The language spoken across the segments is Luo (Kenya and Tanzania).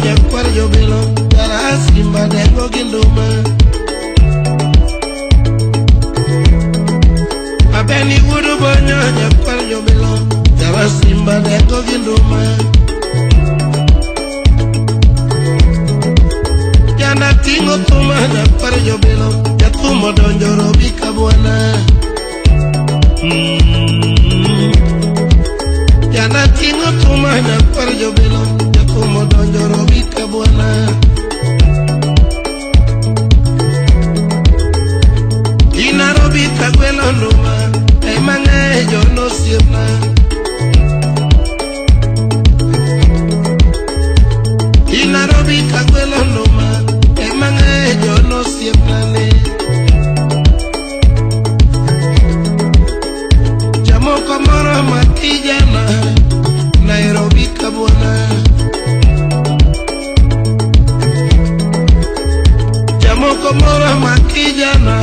nyakwar jobilo, jara Simba dengo gi nduma. Abeni wuod Obonyo nyakwar jobilo, jara Simba dengo gi nduma. Jana ting'o thuma nyakwar jobilo, jathum odonjo Robi ka bwana. Jana ting'o thuma nyakwar jobilo, jathum odonjo Robi ka bwana. In Nairobi kagwelo nduma, ema ng'eyo John osiepna. In Nairobi kagwelo nduma, ema ng'eyo John osiepna ne. Jamoko moro ma kijana, Nairobi ka bwana. Jamoko moro ma kijana,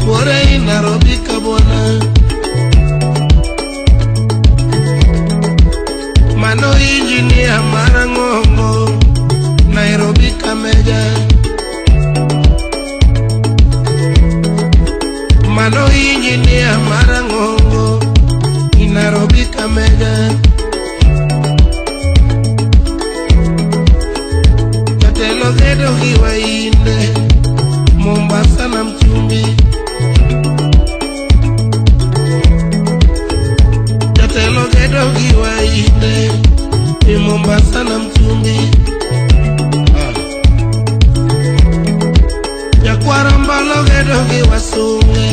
buore in Nairobi ka bwana. Mano injinia marang'ongo, Nairobi kameja. Mano injinia marang'ongo, in Nairobi kameja. Jatelo gedo gi wainde, Mombasa na Mchumbi. Jatelo gedo gi wainde, e Mombasa na Mchumbi. Nyakwar Ombolo gedo gi wasunge,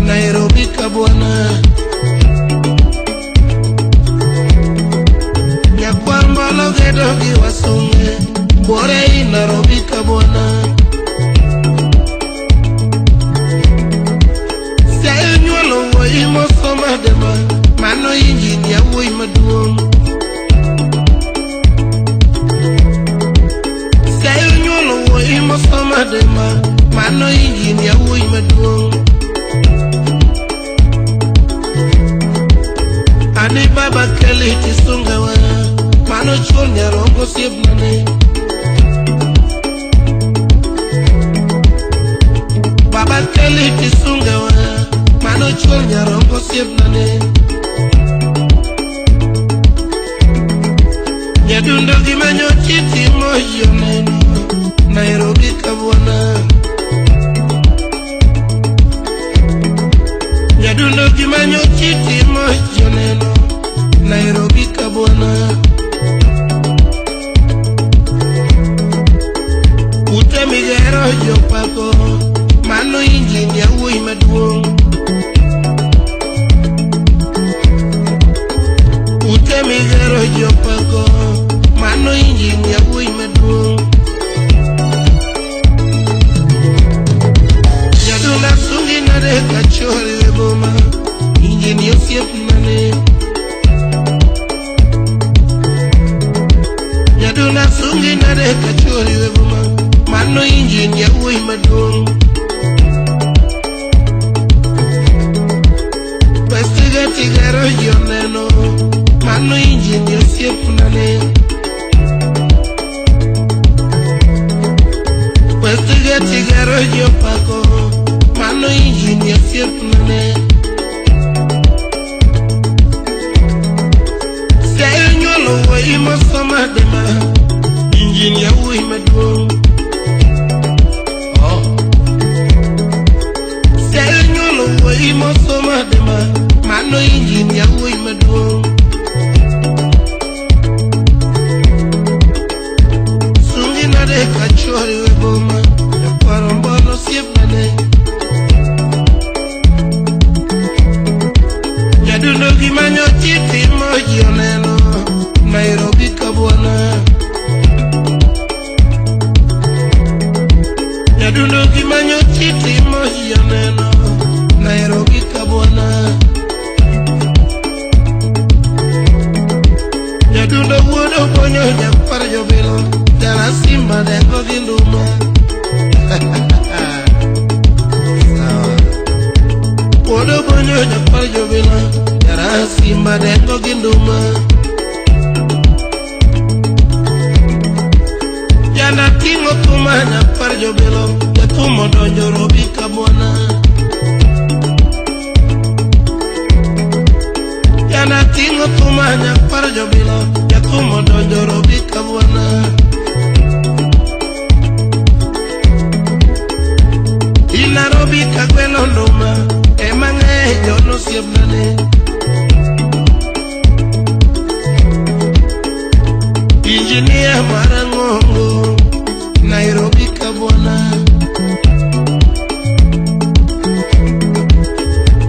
Nairobi ka bwana. Nyakwar Ombolo gedo gi wasunge, buore in Nairobi ka bwana. Siaya onyuolo wuoyi mosomo adema, mano injinia wuoyi maduong'. Siaya onyuolo wuoyi mosomo adema, mano injinia wuoyi maduong'. Ani baba Kelly tisungawa, mano chuor nyarongo osiepna ne. Baba Kelly tisungawa, mano chuor nyarongo osiepna ne. Nyadundo gi manyochi timo joneno, Nairobi ka bwana. Nyadundo gi manyochi timo joneno, Nairobi ka bwana. Ute migero jopako, mano injinia wuoyi maduong'. Ute migero jopako, mano injinia wuoyi maduong'. Nyadunda sungi nade kachori e boma, injinia osiepna ne. Nyadunda sungi nade kachori e boma, mano injinia wuoyi maduong'. Westigeti gero joneno, mano injinia osiepna ne. Westigeti gero jopako, mano injinia osiepna ne. Siaya onyuolo wuoyi mosomo adema, injinia wuoyi maduong'. Siaya onyuolo wuoyi mosomo adema, mano injinia wuoyi maduong'. Sungi nade kachori we boma, nyakwar Ombolo osiepna ne. Nyadundo gi manyochi timo joneno, Nairobi ka bwana. Nyadundo gi manyochi timo joneno, Nairobi ka bwana. Nyadundo wuod Obonyo nyakwar jobilo, jara Simba dengo gi nduma. Sawa. Wuod Obonyo nyakwar jobilo, jara Simba dengo gi nduma. Jana ting'o thuma nyakwar jobilo, jathum odonjo Robi Kabwana. Jana ting'o thuma nyakwar jobilo, jathum odonjo Robi Kabwana. Nairobi kagwelo nduma, ema ng'e John osiepnane. Injinia marang'ongo, Nairobi Kabwana.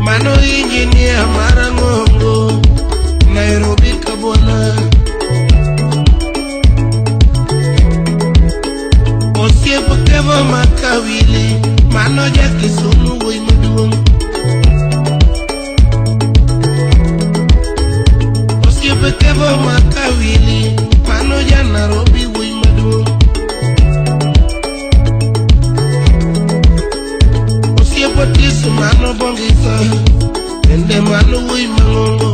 Mano injinia marang'ongo, Nairobi Kabwana. Osiep Kevo Makawili, mano ja Kisumu wuoyi maduong'. Osiep Kevo Makawili, mano ja Nairobi wuoyi maduong'. Osiep Otis mano Bongisa, bende mano wuoyi mang'ongo.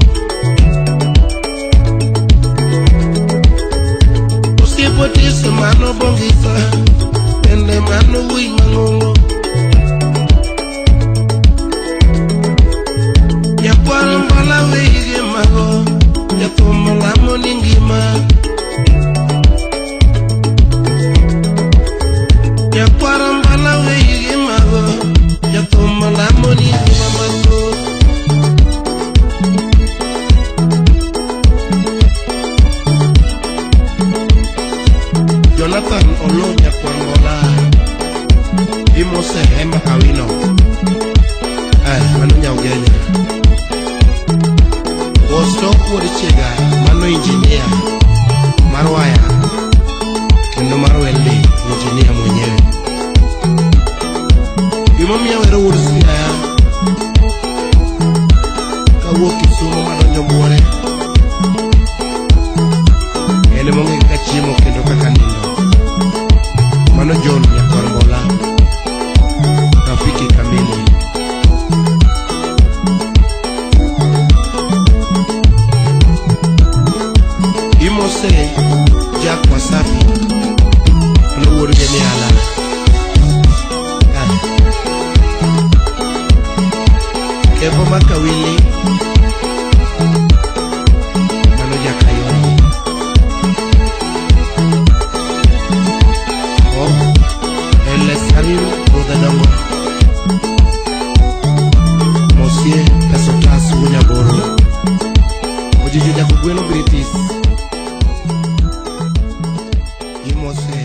Osiep Otis mano Bongisa, bende mano wuoyi mang'ongo. Nyakwar Mbola weyige mago, jathum lamo ni ngima. Nyakwar Mbola weyige mago, jathum lamo ni ngima mathoth. Jonathan Olo nyakwar Mbola, imose Hema Awino. Mano nyaugenya. Oso wuod Chiega, mano injinia mar waya kendo mar welding, injinia mwenyewe. Gimomiyo awero wuod Siaya kawuok Kisumo madonjo Buore, en emong'e kaka chiemo kendo kaka nindo. Mano John nyakwar Mbola, rafiki kamili. Imose Jack Wasafi, mano wuod Gemiala. Kevo Makawili, mano Jakayole. Oh, Elesario Ruodhadongo, Mosie Pesotas Wunyaboro, Ojijo Jakogweno British. Imose